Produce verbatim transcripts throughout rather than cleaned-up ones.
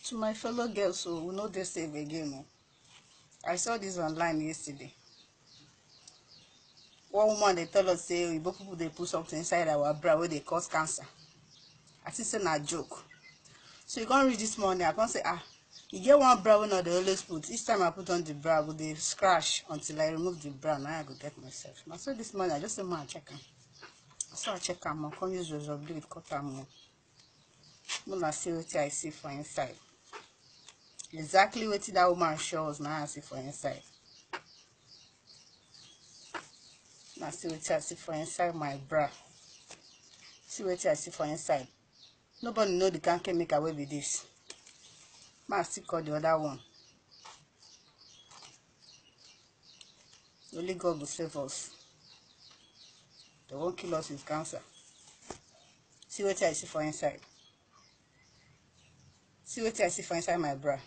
To my fellow girls, so we no dey safe again o. I saw this online yesterday. One woman dey tell us say oyibo people dey put something inside our bra wey dey cause cancer. I think say na joke. So you come reach this morning, I come say, ah, you get one bra wey una dey always put. Each time I put on the bra, I go dey scratch until I remove the bra. Now I go get myself. Na so this morning I just say, man, check am. So I check am, I come use razor blade cut am o. Una see wetin I see for inside. Exactly wetin that woman show us, na I see for inside. Na see wetin I see for inside my bra. See wetin I see for inside. Nobody know the kind chemical wey be this. Ma still call the other one. Only God go save us. They wan kill us with cancer. See wetin I see for inside. See wetin I see for inside my bra.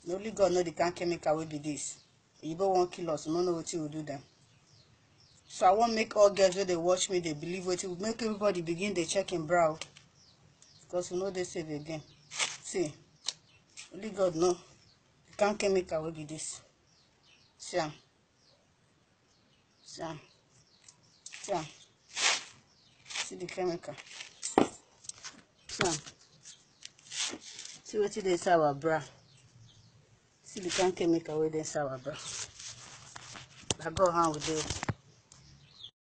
Na only God know the kind chemical wey be this. Oyibo wan kill us, we no know wetin we do them. So I wan make all girls wey dey watch me dey believe wetin, make everybody begin dey check im bra o. Because we no dey safe again. See, only God know the kind chemical wey be this. See am. See am. See am. See the chemical. See am. See wetin dey inside our bra. See the kind chemical wey dey inside our bra. Na God hand we dey.